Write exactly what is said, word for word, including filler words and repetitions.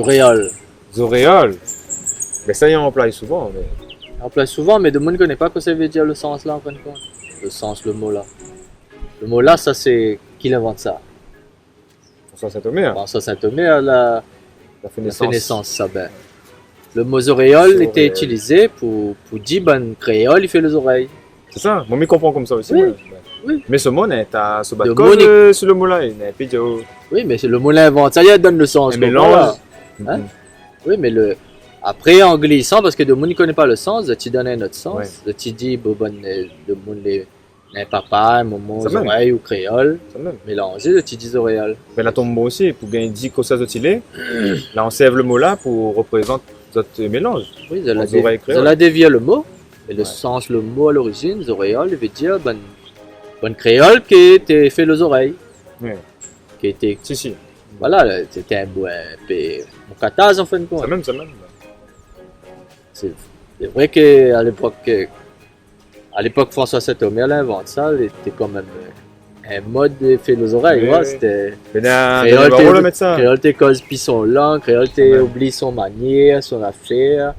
Zoréol. Zoréol. Mé sa, i anploi souvan, mé... Anploi souvan, mé demoun i koné pa kosa i vé dir lo sans la, an fin d'kont. Lo sans, lo mo la. Lo mo la, sa, sé ki la invant sa ? François Saint-Omer. François Saint-Omer la, la fé nésans sa, bin. Lo mo zoréol lété itilizé pou, pou di bann kréol i fé lo zorèy. Sé sa, moin mi konpran konmsa osi, moin. Oui. Mé so mo, néna in ta, so bann koz, euh, si lo mo la, néna in pé di... Oui, mé sé lo mo la invant sa, li la donn lo sans. In mélanz. Voilà. Oui, mé lo, apré, an glisan, parske demoun i koné pa lo sans, zot i donn in not sans. Zot i di, bon, bann, euh, demoun lé, in papa, in momon, zorèy ou kréol mélanzé, zot i di zoréol. Mé la tonm bon osi, pou gingn di kosa zot i lé, la ansèrv lo mo la pou reprézant zot mélanz. Oui, zot la dévié lo mo. Mé lo sans, lo mo a lorizin, zoréol, i vé dir bann, bann kréol ki té fé lo zorèy. Ki té... Si, si. Voilà, sété in boug, in pé moukataz, an fin d'kont. Sa mèm, sa mèm. Sé, sé vré ke a lépok, ke, a lépok François Saint-Omer la invant sa, lété kanmèm, euh, in mod de fé lo zorèy, oui, sété... Mé na, kréol té, kréol té koz pi son lang, kréol té oubli son manièr, son afèr.